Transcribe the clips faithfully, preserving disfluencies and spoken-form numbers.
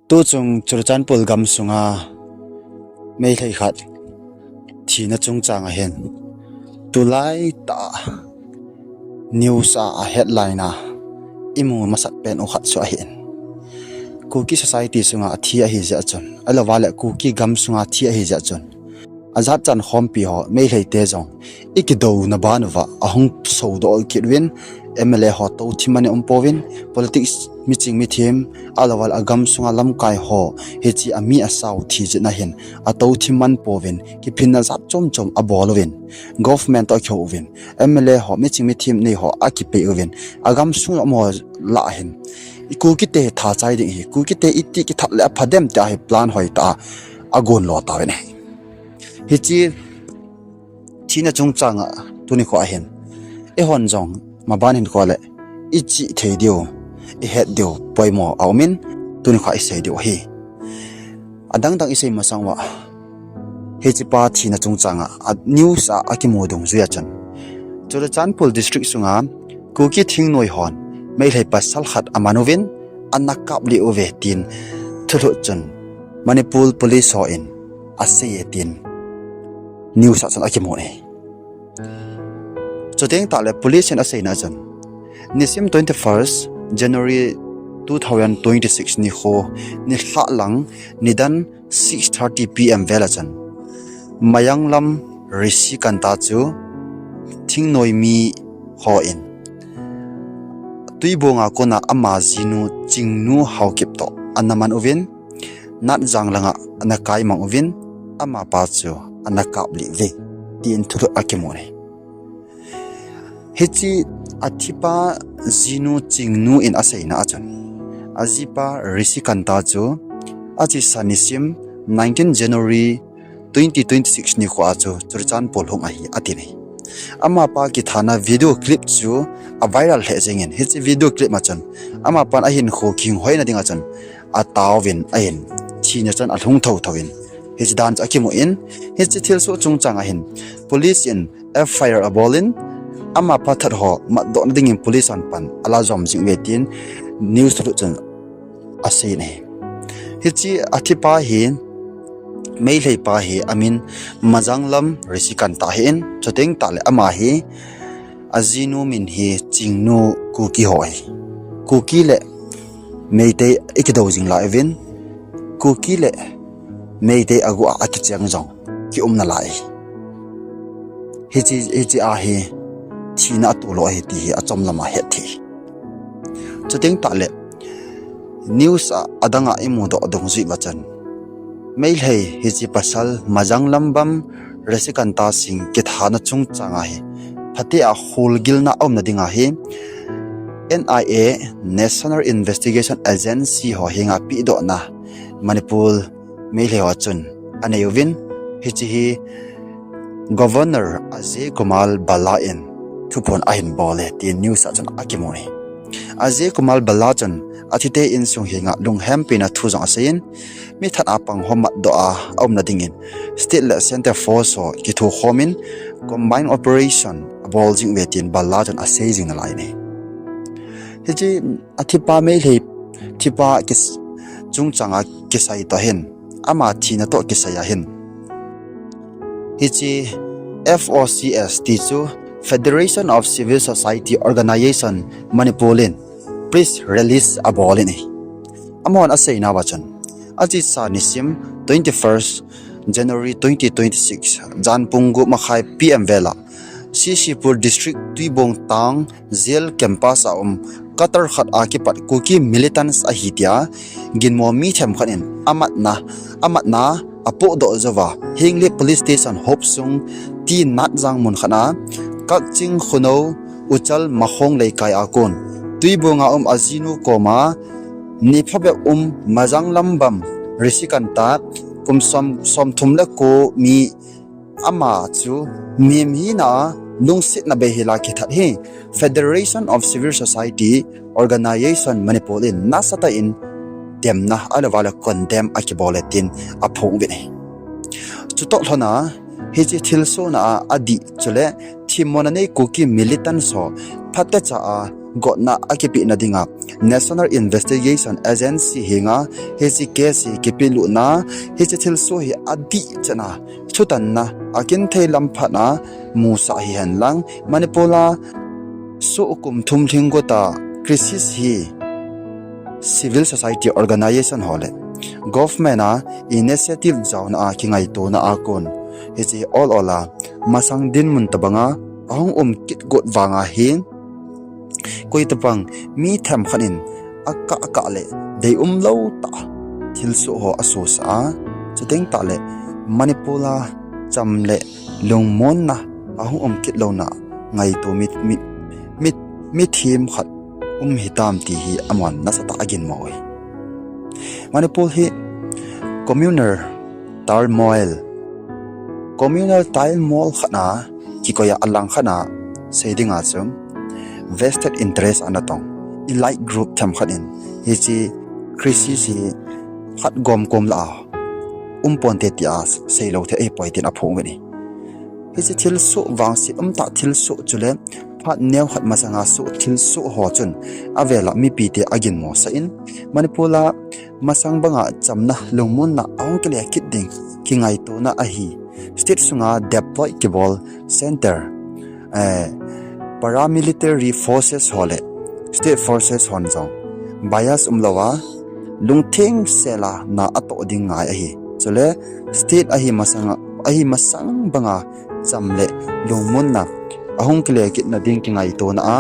Tuchung Churachandpur gamsunga Meitei khat thina chungchang ahin, tulai tah news a headline a imu masat pen u khat chu ahin, Kuki society sunga athi ahi jeh chun, ahilouleh Kuki gamsunga thi ahi jeh chun, ajat chan khompi ho Meitei te jong ikidouna ban uva ahung sodoh kit uvin, M L A ho touthim ana um pouvin, politics miching mithem, ahilouleh agamsunga lamkai ho, hiche ami asao thi jeh a hin atouthim man pouvin, kiphinna jat chom chom abol uvin, government toh akihou uvin, M L A ho, miching mithem nei ho akipei uvin, agamsung um ho lah hin, i Kuki te hi thachai ding ahi, Kuki te iti kithat le apha dem tia hi plan hoitah a agon lo tauvin ahi. Hiche thina chungchang a tuni kho ahin, eihon jong maban hinkho le ichih thei diu, ihet diu poimo aumin, tuni kho isei diu ahi. Adang dang isei masang uva, hichepa thina chungchang a, a news a akimu dungjui a chun, Churachandpur district sunga Kuki thingnoi hon Meitei pasal khat aman uvin, ana kaplih uve tin thulhut chun Manipur police hon aseiye tin news a chun akimu e. Chuteng tahle police in aseina chun, nisim twenty-first January two thousand twenty-six nikho, nilhah lang nidan six thirty P M vel a chun, Mayanglam Risikanta chu thingnoi mi hon Tuibong a kona ama jinu Chingnu Haokip toh ana man uvin, Natjang langa ana kaimang uvin, amapa chu ana kaplih uve, tin thulhut akimu e. Hiche athipa jinu Chingnu in aseina a chun, ajipa Risikanta chu achesa nisim nineteen January twenty twenty-six nikho a chu Churachandpur hung ahi, ati e. Amapa kithana video clip chu aviral lheh jengin, hiche video clip a chun amapan ahinkho kihing hoina dinga chun ataovin ahin, thina chan alhung thotho in, hiche dan chu akimu in, hiche thilsoh chungchang a hin police in F I R abolin, amapa that ho matdohna dingin police hon pan ala jom jing uve tin news thulhut chun aseiye. Hiche athipa hi, Meitei pa hi amin Majanglam Risikanta ahin, chuteng tahle ama hi ajinu min hi Chingnu Kuki ho ahi. Kuki le Meitei ikidou jing lai uvin, Kuki le Meitei aguh a akicheng jong kium nalai. Hiche, hiche a hi thina atolo ahi ti hi achom lama hetthei. Chuteng tahle news a adanga imudoh dungjui uva chun, Meitei hiche pasal Majanglam bam Risikanta Singh kithana chungchang a hi phatea kholgilna aumna dinga hi N I A, National Investigation Agency ho henga pehdohna Manipur Meitei ho chun anei uvin, hiche hi Governor Ajay Kumar Bhalla in thuphon ahin bol e, tin news a chun akimu e. Ajay Kumar Bhalla chun athite insung henga lunghempina thu jong aseiyin, mithat a pang ho matdoh a aumna dingin State le Centre Force ho kithokhomin combined operation abol jing uve tin Bhalla chun asei jing nalai e. Hiche athipa Meitei thipa kis-, chungchang a kisai toh hin, ama thina toh kisai a hin, hiche F O C S ti chu Federation of Civil Society Organization Manipur in press release abolin ahi. Amahon aseina uva chun, achesa nisim twenty-first January twenty twenty-six, jan pung gup makhai P M vela, C C Pur District Tuibong Town Jail Campus a um quarter khat a kipat Kuki militants ahi tia ginmo mi themkhat in amatna, amatna apohdoh jouva, Henglep Police Station hopsung T Natjang mun khat a, Kakching Khunou Uchal Makhong Leikai a kon, Tuibong a um ajinu koma, niphabep um Majanglam bam Risikanta, kum som, somthum le ko mi, ama chu mihem hina a lungsetna bei hila kithat hi Federation of Civil Society Organization Manipur in nasatah in demna ahilouleh condemn akibol e tin aphong uvin ahi. Chutoh lhona hiche thilsohna a adih chule themmona nei Kuki militants ho phatecha a gotna akipeh na dinga National Investigation Agency henga hiche case hi kipelutna, hiche thilsoh hi adih chana thutanna akinthei lam phatna musah hihen lang, Manipur a soh kum thum lhing gota crisis hi civil society organization ho le government a initiative jaona a kingaitona a kon hiche ol ol a masang dinmun tobanga ahung um kit got vanga hin koi tobang mi themkhat in akah kah le deium lou tah thilsoh ho asosah a, chuteng tah le Manipur a cham le lungmonna ahung um kit louna ngaito mi, mi, mi, mi themkhat um hitam ti hi amahon nasatah a aginmo e. Manipur hi communal turmoil, communal turmoil khat a kikoi a, alangkhat a sei dinga chu vested interest ana tong, elite group themkhat in hiche crisis hi khat gomkom lah a um ponte tia seilou thei ahipoi tin aphong uvin ahi. Hiche thilsoh vangset umtah thilsoh chule phat neokhat masanga soh thilsoh ho chun avel a mipite aginmosah in, Manipur a masang banga chamna lungmonna ahung kile kit ding kingaitona ahi. State sunga deploy kibol centre, eh, paramilitary forces ho le state forces hon jong bias umlouva lungtheng sela na atoh ding ngai ahi. Chule state ahi masanga, ahi masang banga cham le lungmonna ahung kile kitna ding kingaitona a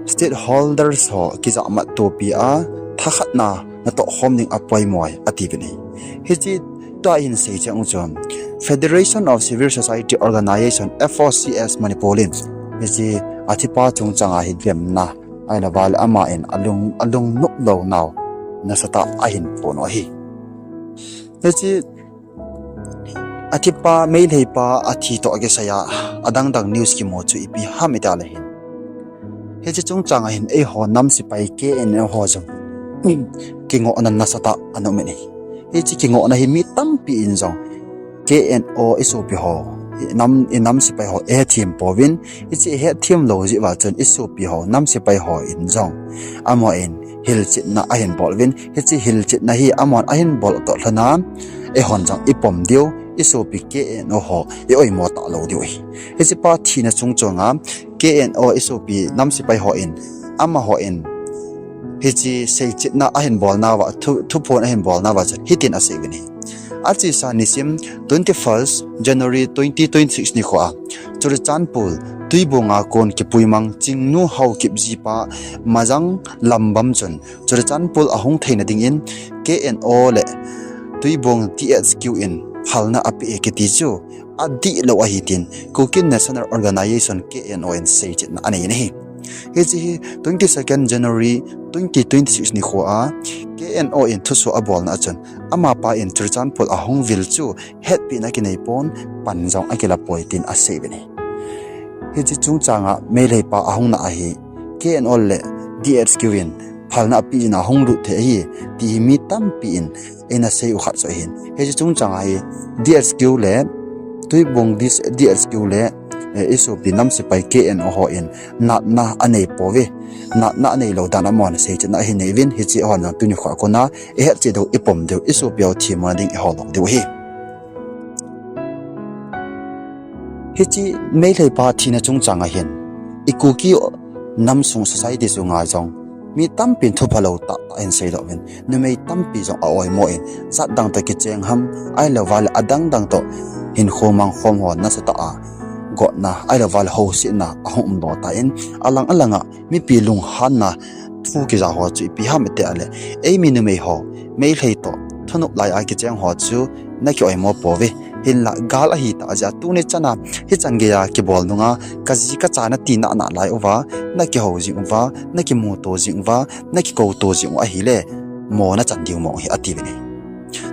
stakeholders ho kijahmat topi a thakhatna natoh khom ding apoimo e atiuvin ahi. Hiche tua hin seicheng u chun Federation of Civil Society Organization, F O C S Manipur in hiche athipa chungchanga hi demna ahilouva le ama in alung, alungnop lounau nasatah a ahin phon u ahi. Hiche athipa, Meiteipa athi toh kisai a adangdang news kimu chu ipi ham itile hin, hiche chungchanga hin eiho nam sepai K N O ho jong kingohna nasatah ana um in ahi. Hiche kingohna hi mi tampi in jong K N O isopi ho, inam, inam sepai ho eihethem pouvin, hiche ihethem lou jeh uva chun isopi ho, nam sepai ho in jong amahon hilchetna ahin bol uvin, hiche hilchetna hi amahon ahin bol toh lhona eihon jong ipom diu, isopi K N O ho i-oimo talou diu ahi. Hichepa thina chungchonga K N O isopi nam sepai ho in, amaho in hiche seichetna ahin bolnauva, thu, thuphon ahin bolnauva chun hitin asei uvin ahi. Achesa nisim twenty-first January twenty twenty-six nikhoa Churachandpur Tuibong a kon kipuimang Chingnu Haokip jipa Majang Lambam chun Churachandpur ahung theina dingin K N O le Tuibong T H Q in phalna apeh e kiti chu adihlou ahi tin Kuki National Organization, K N O in seichetna anei in ahi. Hiche hi twenty-second January twenty twenty-six nikhoa K N O in thusoh abolna a chun amapa in Churachandpur ahung vil chu hetpina kinei pon, pan jong akila poi tin asei uvin ahi. Hiche chungchanga Meiteipa ahung na ahi, K N O le D H Q in phalna apeh jeh in ahung lut thei ahi ti hi mi tampi in eina sei u khat chu ahin. Hiche chungchanga hi D H Q le Tuibong D H Q le, eh, isopi nam sepai K N O ho in natna anei pouve. Natna aneilou dan a amahon seichetna ahin nei uvin, hiche hon jong tuni khoa kona ihetchet diu, ipom diu, isopi ho themmona ding ihol lou diu ahi. Hiche Meiteipa thina chungchanga hin i Kuki namsung society sunga jong mi tampin thuphalou tahtah ahin seidoh uvin, numei tampi jong a-oimo in, jat dang toh kicheng ham, ahilouva le adangdang toh hinkho mangkhom ho nasatah a gotna, ahilouva le housetna ahung umdoh tan, alang alanga mipi lunghanna thu kija ho chu ipi ham itile, eimi numei ho Meitei toh thunop lai a kicheng ho chu naki-oimo pouve. Hinla gal ahitah jeh a tuni chana hichan geiya kibol nunga kaji kacha nati nahnah lai uva, nakihou jing uva, nakimuto jing uva, nakikouto jing u ahile, mo nachan diu mong ahi atiuvin ahi.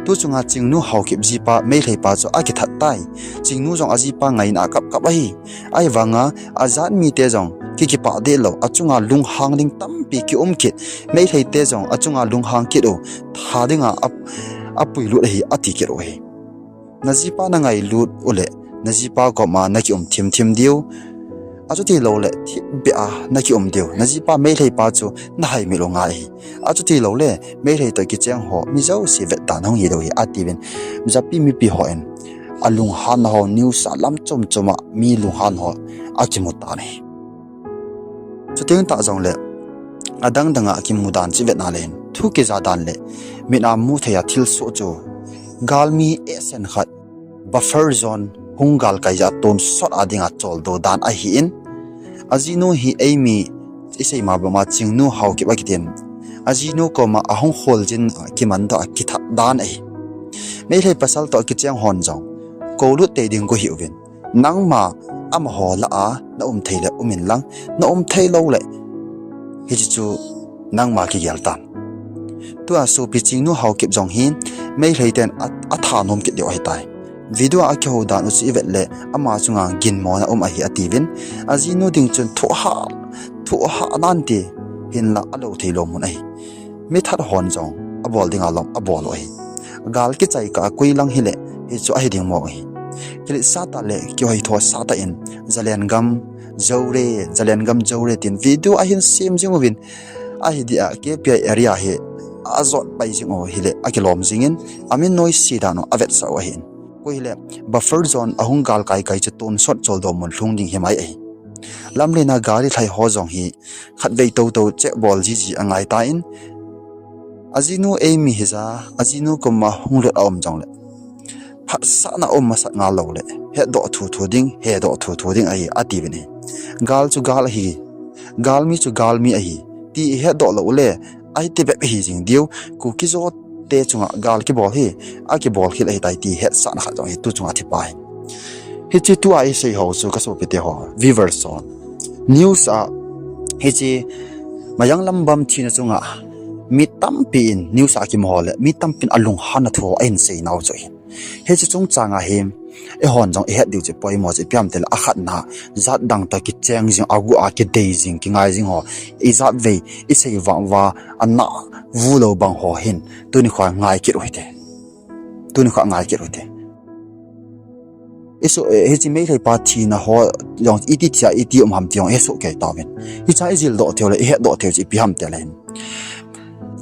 Tuchunga Chingnu Haokip jipa Meiteipa chu akithat tai. Chingnu jong ajipa ngaina a kapkap ahi. Ahivanga ajat mite jong kikipah dehlou, achunga lunghang ding tampi kium kit. Meiteite jong achunga lunghang kit u, tha dinga a, apuilut ahi ati kit u ahi. Najipa nangailut uleh najipa koma nakium thimthim diu, Achuti louleh thipbeh a nakium diu, najipa Meitei pa chu nahaimil u ngai ahi. Achuti louleh Meitei toh kicheng ho mi jouse vetdan hung hi diu ahi, atiuvin. Japi mipi hon alunghanna ho, news a lam chom chom a mi lunghan ho akimu tan ahi. Chuteng tah jongleh adang dang a kimu dan chu vetna leh hin, thu kija dan leh mit a mu thei a thilsoh chu galmi ehsen khat buffer zone hung galkai jeh a tonsot a dinga choldo dan ahin, ajinu hi eimi isei ma bang ma Chingnu Haokip akitin, ajinu koma ahung kholjin a kimandoh a kithat dan ahi. Meitei pasal toh kicheng hon jong koulut tei ding kahiuvin, nangma amaho lah a naum thei leh um inlang, naum thei louleh hiche chu nangma kigel tan. Tua sopi Chingnu Haokip jong hi Meitei ten a, athanom kit diu ahitai. Video a kihou dan u chu ivet leh ama chunga ginmona um ahi atiuvin. Ajinu ding chun thohhah, thohhah nante, hinla alou thei lou mun ahi. Mi that hon jong abol dinga lom abol u ahi. Gal kichai kah a koi lang hileh hichu ahi ding mong ahi. Kiletsah tah leh kihoitho sah tah in Zalengam Joure, Zalengam Joure tin video ahin sem jing uvin, ahi dia K P I area hi ajot pai jing u hileh akilom jingin, amin noise dan u avetsah u ahin. Koi hileh buffer zone ahung galkai kai chu tonsot choldo mun lhung ding himai ahi. Lamlen a gari lhai ho jong hi khatvei toutou cheh bol jiji angai tan, ajinu eimi hija, ajinu koma hung lut aum jongleh phatsahna um masat ngal louleh hetdoh thuthu ding, hedoh thuthu ding ahi atiuvin ahi. Gal chu gal ahi, galmi chu galmi ahi ti ihetdoh lou uleh ahiti bep ihi jing diu. Kuki jote chunga gal kibol hi akibol khel ahitai ti hetsahna khat jong hi tu chunga thipa hi. Hiche tua isei ho chu kasopite ho, viewers ho, news a hiche Mayang Lambam thina chunga mi tampi in news a kimu ho leh mi tampin alunghanna thu ahin seinau chu ahi. Hiche chungchang a hi eihon jong ihet diu chu poimo chu ipi ham tileh, akhatna, jatdang toh kicheng jing, aguh a kidei jing, kingai jing ho, ijatvei isei vang uva ana vu lou bang ho hin tunikho ngai kit u hite. Tunikho ngai kit u hite. Hiche Meitei pa thina ho jong iti thia iti um ham ti jong ihesoh kei tauvin. Hicha ijildoh theiu leh ihetdoh theiu chu ipi ham tileh hin,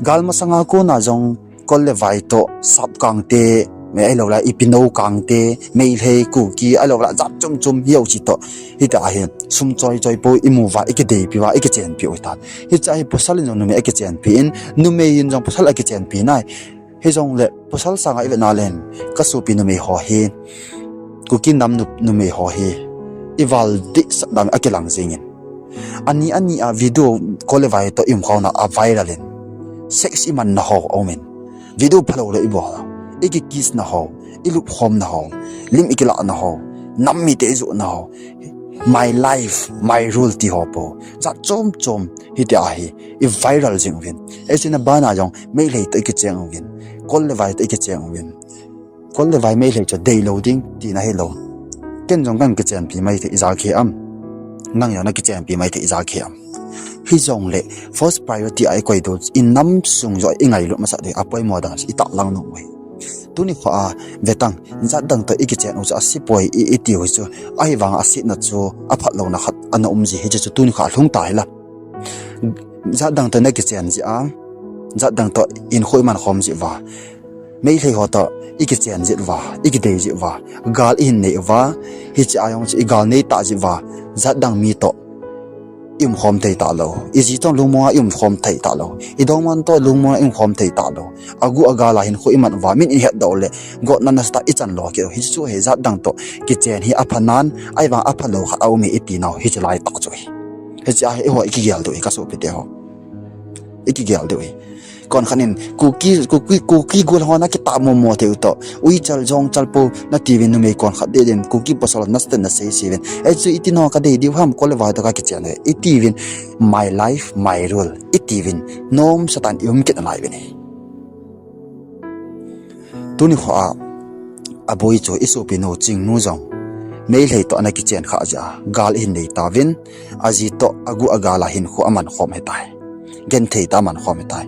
gal masanga kona jong kol le vai toh, sapkangte, ahilouleh ipi nou kangte, Meitei, Kuki, ahilouleh jat chom chom hiu chi toh, hitia hi sum choi choi pou imu uva, ikideipi uva, ikichenpi u hitan. Hicha hi pasal in jong numei akichenpi in, numei in jong pasal akichenpi nai. Hijongleh pasal sanga ivetna leh hin, kasopi numei ho hi, Kuki nam numei ho hi ival dehsah dan akilang jengin, ani ani a video kol le vai toh iumkhouna a viral in, sex imanna ho aumin, video phalou leh ibol, ikikiss na ho, ilupkhomna ho, lim ikilahna ho, nam mite ijohna ho, my life my rule ti ho pou, jat chom chom hitia hi iviral jing uvin. Hiche na bana jong Meitei toh ikicheng uvin, kol le vai toh ikicheng uvin. Kol le vai Meitei chu deilou ding tina hilou. Ken jong kan kichenpi maithei ijat kei am, nang jong nakichenpi maithei ijat kei am? Hijongleh first priority a ikoi diu, inam sung joh ingailut masat diu, apoimo dan chu itahlang nom u ahi. Tunikho a vetang, jatdang toh ikichen u chu asepoi itiu hi chu, ahivanga asetna chu aphatlouna khat ana umji, hiche chu tunikho a lhung ta hila. Jatdang toh nakichen jeh a, jatdang toh hinkho imankhom jeh uva, Meitei ho toh ikichen jeh uva, ikidei jeh uva, gal ihin nei uva, hiche a jong chu igal nei tah jeh uva, jatdang mi toh iumkhom thei talou, iji toh lungmonga iumkhom thei talou, idongmang toh lungmonga iumkhom thei talou, aguh agal a hinkho iman uva, min ihetdoh uleh gotna nasatah ichan lo kit u. Hiche chu hi jatdang toh kichen hi aphanan, ahivang aphalou khat aume itinau hiche laitah chu hi. Hiche a hi eiho ikigel diu hi kasopite ho, ikigel diu hi. Konkhat in Kuki, Kuki, Kuki gol ho nakitah momo theiu toh, uichal jongchal pou natiuvin, numei konkhat deh din Kuki pasal nasatah in nasei seiyuvin, hichu itin ho kadei diu ham, kol le vai toh kakichen e itiuvin, my life my rule itiuvin, nomsatah in ium kit nalai uvin ahi. Tunikho a, aboi chu isopinu Chingnu jong Meitei toh ana kichen khah jeh a gal ihin nei tauvin, aji toh aguh agal a hinkho amankhom ahitai. Genthei tah a amankhom ahitai.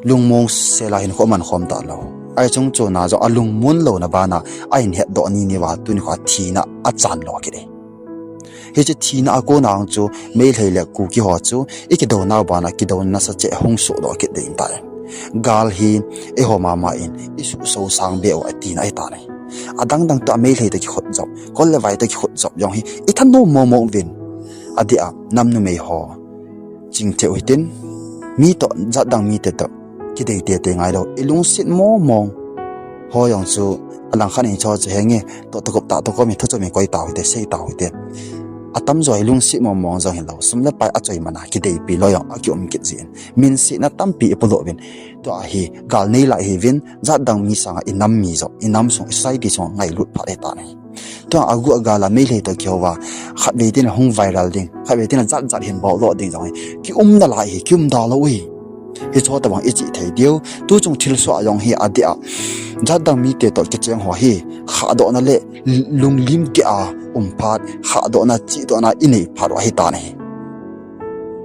Lungmong sel a hinkho amankhom talou, ahi chung chona jong alungmon louna bana ahin hetdoh nini uva tunikho a thina achan lo kit e. Hiche thina a kona chu Meitei le Kuki ho chu i kidouna bana kidouna sa che hung sohdoh kit ding tai. Gal hi eiho mama in i suhso sang be u atina ahi tan ahi. Adang dang toh a Meitei toh kikhut jop, kol le vai toh kikhut jop jong hi i thanom momo uvin. Adeh a nam numei ho chingthei u hitin, mi toh, jat dang mite toh kidei tete ngai lou, i lungset momo. Ho jong chu alang khat in cho chu henge, toh toh kop ta toh kop mi thu chu mi koi tau hite, sei tau hite. Atamjo hi lungset momo jong hilou, sum le pai achoi mana kideipi lou jong akium kit jin. Minsetna tampi i pulo uvin. Tua hi gal nei lai hiuvin, jat dang mi sanga i nam mi jo, i nam sung, i society sung ngailut phat ahi tan ahi. Tua agu agal a Meitei toh kihou a, khatvei tin hung viral ding, khatvei tin jat jat hin bol doh ding jong hi kium nalai hi, kium da lou hi. Hiche tobang i chih thei diu, tu chung thilsoh a jong hi adeh a, jat dang mite toh kicheng ho hi, khahdohna le lunglim geh a um phat, khahdohna, chihdohna i nei phat u ahi tan ahi.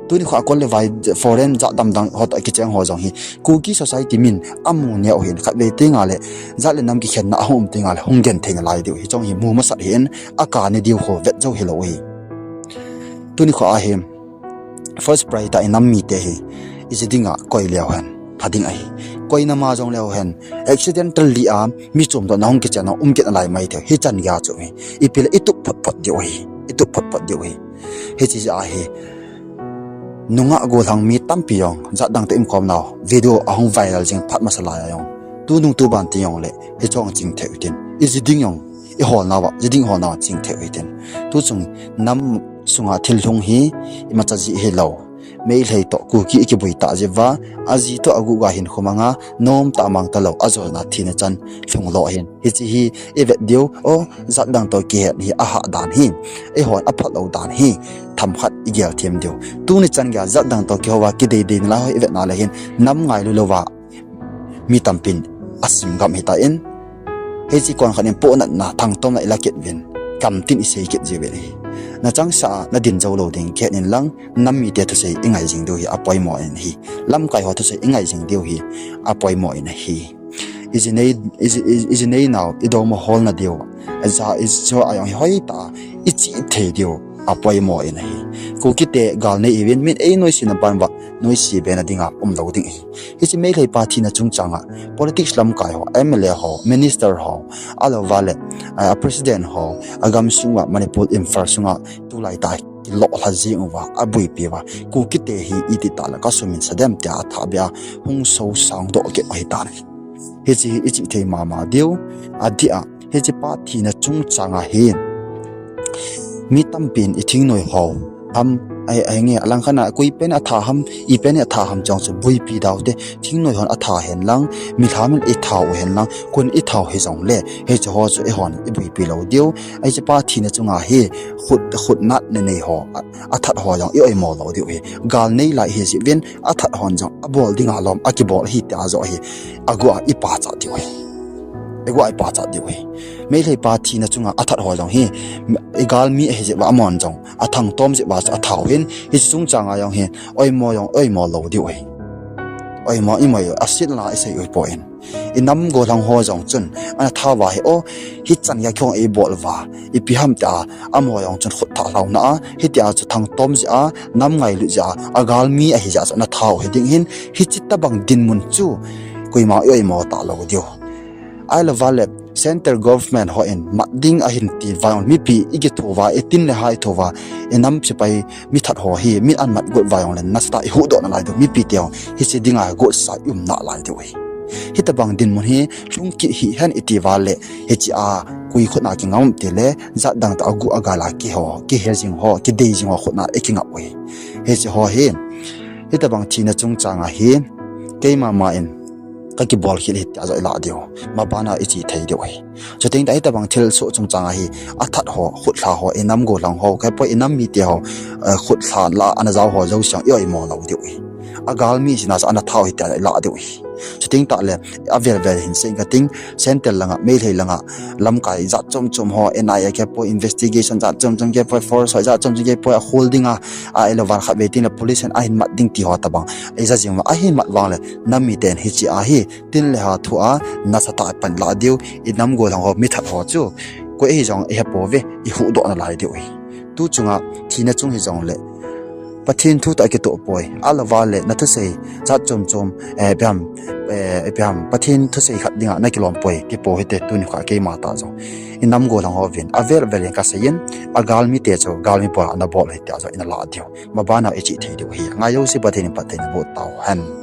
Tuni kho a kol le vai foreign jat dang dang ho toh kicheng ho jong hi, Kuki society min amu neo hin, khatvei tenga le jat le nam kikhenna ahung um tenga le hung genthei nalai diu hi, chong hi mu masat hin, akane diu kho vet jou hilou hi. Tuni kho a hi, first priority a i nam mite hi, i ji dinga koi leu hen, pha ding ahi. Koi nama jong leu hen, accidentally a mi chom toh na hung kichen a um kit nalai mai thei, hichan gei a chu hi. Ipi le i tup phot phot diu hi, i tup phot phot diu hi. Hiche jeh a hi, nungah gollhang mi tampi jong, jat dang toh umkhom nau, video ahung viral jing phat masa lai a jong, tunung tuban ti jong le, hiche jong chingthei u hitin. I ji ding jong, i holnauva, ji ding holnauva chingthei u hitin. Tu chung nam sunga thil lhung hi, imacha jeh hilou. Meitei toh Kuki i kibui tah jeh uva, aji toh agu ga hin khumanga, nom tah mang talou, ajolna thina chan lhung lou hin. Hiche hi i vet diu, o, jat dang toh kihet hi ahah dan hi, eihon aphal lou dan hi, themkhat i gel them diu. Tuni chan gei a jat dang toh kihou a kidei dei nalai ho i vet na le hin, nam ngailu louva mi tampin asim gam hitan, hiche kon khat in pohnatna thangtomna i la kit uvin, kamtin i sei kit jiuvin ahi. Na changseh a na din jou lou ding kihet in lang, nam mite thusei i ngai jing diu hi apoimo in ahi. Lamkai ho thusei i ngai jing diu hi apoimo in ahi. I ji nei, i ji, i, i ji nei nau, i domo holna diu, aja, i jo a jong hi hoitah a i chih thei diu apoimo in ahi. Kukite gal nei iuvin, min ei noisena ban uva noise bena dinga um lou ding ahi. Hiche Meitei pa thina chungchanga politics lamkai ho, M L A ho, minister ho, ahilouva le, a, president ho, agamsung uva Manipur Imphal sunga tulai tah kiloh lha jing uva, abuipi uva, Kukite hi iti tah le ka sumin sa dem tia athah beh a hung sosang doh kit u ahi tan ahi. Hiche hi i chih thei mama diu, adeh a, hiche pa thina chungchanga hi mi tampin i thingnoi ho, ham, ahi, ahi nge, alang khat a, koi pen atha ham, i pen atha ham chong chu buipi dau te, thingnoi hon atha hen lang, milham in i thau hen lang, kon i thau hi jong le, hiche ho chu eihon i buipi lou diu, hiche pa thina chunga hi, khut, khut nat ne nei ho, a, athat ho jong i oimo lou diu hi, gal nei lai hi jeh uvin, athat hon jong, abol dinga lom, akibol hi tia joh hi, agu a i pachat diu hi. Agu a i pachat diu hi. Meitei pa thina chunga athat ho jong hi, i galmi ahi jeh uva amon jong, athangtom jeh uva chu athau hin, hiche chungchanga jong hi, oimo jong, oimo lou diu hi. Oimo, i moi, asetna i sei u hipon. I nam gollhang ho jong chun, ana thauva hi, o, hichan gei a kihong eibol uva, ipi ham tia, amaho jong chun khut thah lhauna a, hitia chu thangtom jeh a, nam ngailut jeh a, agalmi ahi jeh a chu ana thau hi ding hin, hiche tobang dinmun chu, koima i oimo talou diu. Ahilouva le, central government hon mat ding ahin ti uva, mipi i kitho uva, i tin le ha i tho uva, i nam sepai mi that ho hi, min amat got uva jongle, nasatah a i huhdoh nalai diu, mipite jong, hiche dinga gotsa i um nalai diu hi. Hitobang dinmun hi, lhung kit hih hen i ti uva le, hiche a, koi khut a kingam um tile, jat dang toh agu agal a kiho, kihe jing ho, kidei jing ho khut a i kingap u hi. Hiche ho hi, hitobang thina chungchanga hi, keima ma in, ka kibol khel hi tia joh i lah diu. Mabana i chih thei diu hi. Chuteng tah hitobang thilsoh chungchanga hi, athat ho, khutlha ho, i nam gollhang ho, kei poi i nam mite ho, eh, khutlha la ana jao ho jouse jong i oimo lou diu hi. Agalmi jeh a chu ana thau hi tia i lah diu hi. Chuteng tah le, avel vel hin sei kating, central langa, Meitei langa, lamkai jat chom chom ho, N I A kei poi, investigation jat chom chom kei poi, force ho jat chom chom kei poi, akhol dinga, ahilouva khatvei tin le police in ahin mat ding ti ho tobang, i ja jing uva, ahin mat vang le, nam miten hiche a hi, tin le ha thu a, nasatah a pan lah diu, i nam gollhang ho, mi that ho chu, koi ahi jong i hepouve, i huhdoh nalai diu hi. Tu chunga thina chung hijongle Pathen thu toh akitoh poi. Ahilouleh nathusei jat chom chom, eh, ipi ham, eh, ipi ham, Pathen thusei khat dinga nakilom poi, kipo hite tuni kha keima tah jong. Inam gollhang hovin, avel vel in kasei in, agalmi te chu galmi bol a nabol u hite jong ina lah diu. Mabana ichih thei diu ahi. Ngai jouse Pathen in phattheina boh tauhen.